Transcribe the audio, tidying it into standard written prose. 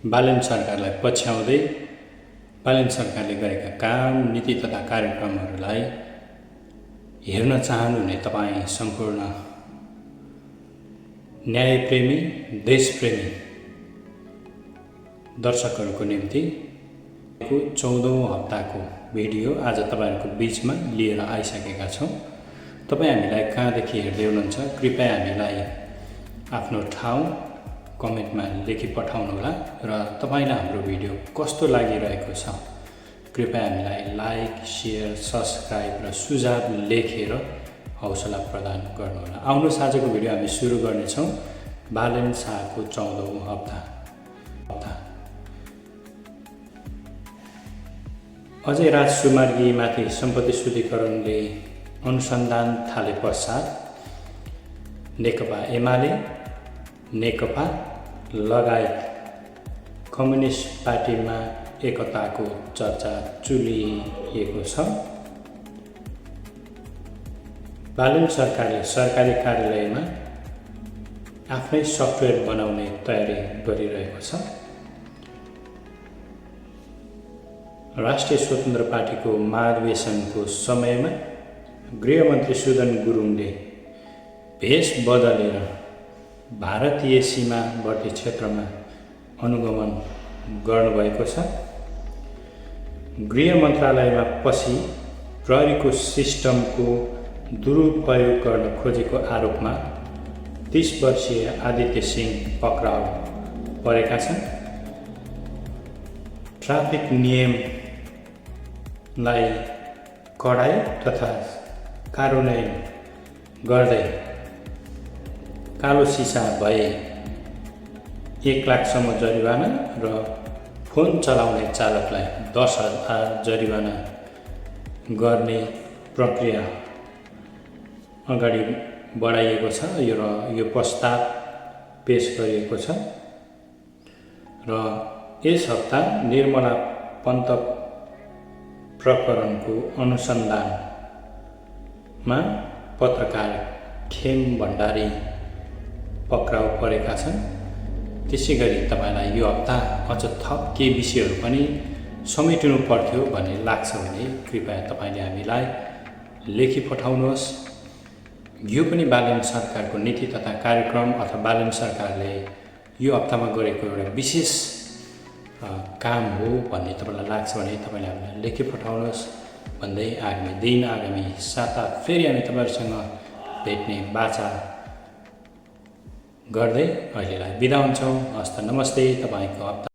बालेन सरकारलाई पछ्याउँदै बालेन सरकारले गरेका काम, नीति तथा कार्यक्रमहरूलाई हेर्न चाहनुहुने तपाईँ सम्पूर्ण न्यायप्रेमी, देशप्रेमी दर्शकहरूको निम्ति 14औं हप्ताको भिडियो आज तपाईहरुको बीचमा लिएर आइसकेका छौं। तपाई हामीलाई कहाँदेखि हेर्दै हुनुहुन्छ कृपया हामीलाई आफ्नो ठाउँ कमेन्टमा लेखि पठाउनुहोला र तपाईलाई हाम्रो भिडियो कस्तो लागिरहेको छ कृपया हामीलाई लाइक, शेयर, सब्स्क्राइब र सुझाव लेखेर हौसला प्रदान गर्नुहोला। आउनुहोस् आजको भिडियो हामी सुरु गर्नेछौं बालेन शाहको 14औं हप्ता। अजय राज सुमार्गी माथि सम्पत्ति शुद्धिकरणले अनुसन्धान थाले पश्चात नेकपा एमाले, नेकपा लगायत कम्युनिस्ट पार्टीमा एकताको चर्चा चुलिएको छ। बालेन सरकारले सरकारी कार्यालयमा आफ्नै सफ्टवेयर बनाउने तयारी गरिरहेको छ। राष्ट्रिय स्वतन्त्र पार्टीको महाधिवेशनको समयमा गृहमन्त्री सुदन गुरुङले भेष बदलेर भारतीय सीमावर्ती क्षेत्रमा अनुगमन गर्नुभएको छ। गृह मन्त्रालयमा पछि प्रहरीको सिस्टमको दुरुपयोग गर्न खोजेको आरोपमा 30 वर्षीय आदित्य सिंह पक्राउ परेका छन्। ट्राफिक नियमलाई कडाई तथा कार्यान्वयन गर्दै कालो सिसा भए 1 लाखसम्म जरिवाना र फोन चलाउने चालकलाई 10,000 जरिवाना गर्ने प्रक्रिया अगाडि बढाइएको छ र यो प्रस्ताव पेश गरिएको छ। र यस हप्ता निर्मला पन्त प्रकरणको अनुसन्धानमा पत्रकार खेम भण्डारी पक्राउ परेका छन्। त्यसैगरी तपाईलाई यो हप्ता अझ थप के विषयहरू पनि समेट्नु पर्थ्यो भन्ने लाग्छ भने कृपया तपाईले हामीलाई लेखि पठाउनुहोस्। यो पनि बालेन सरकारको नीति तथा कार्यक्रम अथवा बालेन सरकारले यो हप्तामा गरेको एउटा विशेष काम हो भन्ने तपाईलाई लाग्छ भने तपाईले हामीलाई लेखि पठाउनुहोस् भन्दै आगामी दिन, आगामी साता फेरि हामी तपाईहरुसँग भेट्ने बाचा गर्दै अहिलेलाई बिदा हुन्छौं। हस्त नमस्ते। तपाईको हप्ता